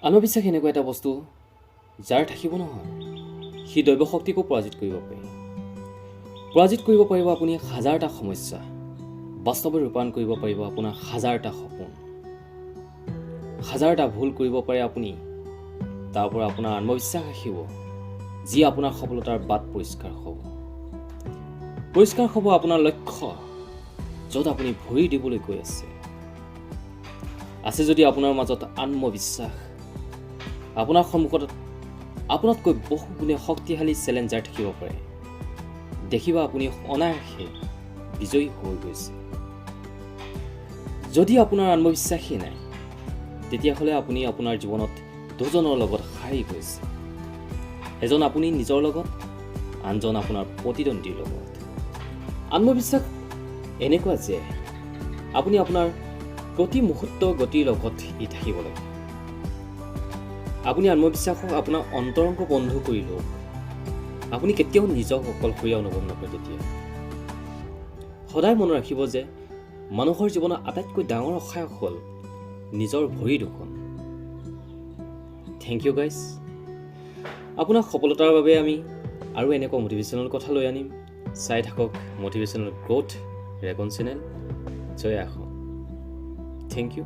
আত্মবিশ্বাস এনেকুৱা এটা বস্তু, যাৰ থাকিব নহয়, সি দৈৱ শক্তিকো পৰাজিত কৰিব পাৰে। পৰাজিত কৰিব পাৰিব আপুনি হাজাৰটা সমস্যা, বাস্তৱত ৰূপায়ণ কৰিব পাৰিব আপোনাৰ হাজাৰটা সপোন। হাজাৰটা ভুল কৰিব পাৰে আপুনি, তাৰ পৰা আপোনাৰ আত্মবিশ্বাস আহিব, যি আপোনাৰ সফলতাৰ বাট পৰিষ্কাৰ হ'ব। পৰিষ্কাৰ হ'ব আপোনাৰ লক্ষ্য, য'ত আপুনি ভৰি দিবলৈ গৈ আছে। আছে যদি আপোনাৰ মাজত আত্মবিশ্বাস, আপোনাৰ সন্মুখত আপোনাতকৈ বহু গুণে শক্তিশালী চেলেঞ্জাৰ থাকিব পাৰে, দেখিবা আপুনি অনায়াসে বিজয়ী হৈ গৈছে। যদি আপোনাৰ আত্মবিশ্বাসেই নাই, তেতিয়াহ'লে আপুনি আপোনাৰ জীৱনত দুজনৰ লগত হাৰি গৈছে। এজন আপুনি নিজৰ লগত, আনজন আপোনাৰ প্ৰতিদ্বন্দ্বীৰ লগত। আত্মবিশ্বাস এনেকুৱা যে আপুনি আপোনাৰ প্ৰতি মুহূৰ্ত গতিৰ লগত ই থাকিব লাগে। আপুনি আত্মবিশ্বাসক আপোনাৰ অন্তৰংগ বন্ধু কৰি লওক। আপুনি কেতিয়াও নিজক অকলশৰীয়া অনুভৱ নকৰে তেতিয়া। সদায় মনত ৰাখিব যে মানুহৰ জীৱনৰ আটাইতকৈ ডাঙৰ সহায়ক হ'ল নিজৰ ভৰি দুখন। Thank you guys. আপোনাৰ সফলতাৰ বাবে আমি আৰু এনেকুৱা মটিভেশ্যনেল কথা লৈ আনিম। চাই থাকক মটিভেশ্যনেল গ্ৰ'থ ৰেকন চেনেল। জয় আহোম। Thank you.